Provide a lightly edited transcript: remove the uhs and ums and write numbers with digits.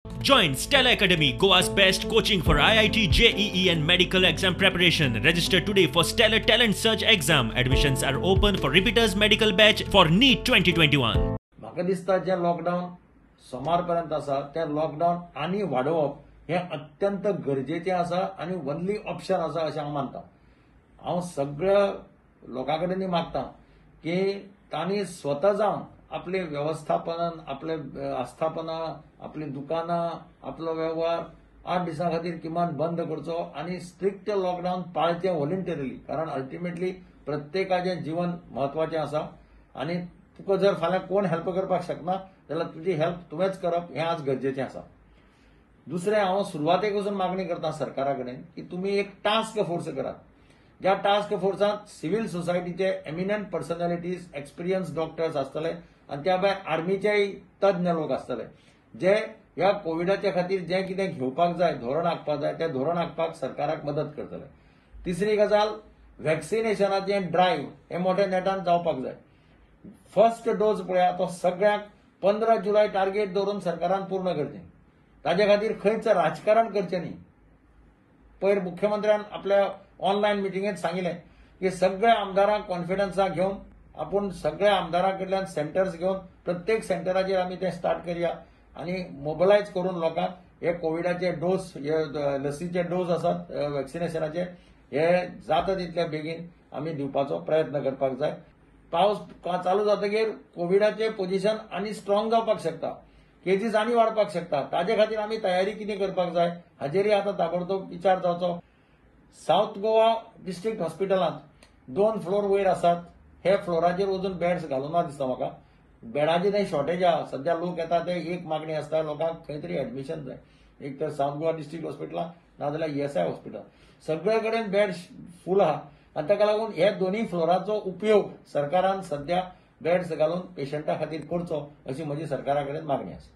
Join Stella Academy, Goa's best coaching for IIT, JEE and medical exam preparation. Register today for Stellar Talent Search exam. Admissions are open for repeaters medical batch for NEET 2021. म्हाका दिसता जें lockdown सोमार पर्यंत आसा तें lockdown आनी वाडोवप हें अत्यंत गरजेचें आसा आनी वनली ऑप्शन आसा अशें हांव मानता. हांव सगळ्या लोकां कडेन मागता की तांणी स्वता जावन आपले वेवस्थापन, आपले आस्थापनां, आपली दुकानां, आपलो वेव्हार 8 दिसां खातीर किमान बंद करचो आनी स्ट्रिक्ट लॉकडावन पाळचें व्हॉलंटरीली, कारण अल्टिमेटली प्रत्येकाचें जीवन म्हत्वाचें आसा आनी तुका जर फाल्यां कोण हेल्प करपाक शकना जाल्यार तुजी हेल्प तुवेंच करप हें आज गरजेचें आसा. दुसरें, हांव सुरवातेक वचून मागणी करता सरकारा कडेन की तुमी एक टास्क फोर्स करात, ज्या टास्क फोर्सांत सिव्हील सोसायटीचे एमिनंट पर्सनॅलिटीज, एक्सपिरियन्स डॉक्टर्स आसतले आनी त्या भायर आर्मीचेय तज्ञ लोक आसतले, जे ह्या कोविडाच्या खातीर जें कितें घेवपाक जाय, धोरण आंखपाक जाय, तें धोरण आंखपाक सरकाराक मदत करतले. तिसरी गजाल, वॅक्सिनेशनाचें ड्रायव्ह हें मोठ्या नेटान जावपाक जाय. फर्स्ट डोस पळया तो सगळ्यांक 15 जुलय टार्गेट दवरून सरकारान पूर्ण करचें. ताजे खातीर खंयच राजकारण करचें न्ही. पयर मुख्यमंत्र्यान आपल्या ऑनलायन मिटिंगेंत सांगिल्लें की सगळ्या आमदारांक कॉन्फिडन्साक घेवन आपूण सगळ्या आमदारां कडल्यान सेंटर्स घेवन प्रत्येक सेंटराचेर आमी तें स्टार्ट करया आनी मोबलायज करून लोकांक हे कोविडाचे डोस, हे लसीचे डोस आसात वॅक्सिनेशनाचे, हे जाता तितल्या बेगीन आमी दिवपाचो प्रयत्न करपाक जाय. पावस चालू जातकीर कोविडाचें पोजिशन आनी स्ट्रॉंग जावपाक शकता, केजीस आनी वाडपाक शकता. ताजे खातीर आमी तयारी कितें करपाक जाय हाजेरय आतां ताबडतोब विचार जावचो. सावथ गोवा डिस्ट्रिक्ट हॉस्पिटलांत 2 फ्लोर वयर आसात, हे फ्लोराचेर वचून बेड्स घालूना दिसता म्हाका. बेडाची थंय शॉर्टेज आसा. सद्या लोक येता ते एक मागणी आसता, लोकांक खंय तरी एडमिशन जाय, एक तर सावथ गोवा डिस्ट्रिक्ट हॉस्पिटलांत नाजाल्यार ESI hospital, सगळे कडेन बेड फूल आहा आनी ताका लागून हे दोनूय फ्लोराचो उपयोग सरकारान सद्या बेड्स घालून पेशंटा खातीर करचो अशी म्हजी सरकारा कडेन मागणी आसा.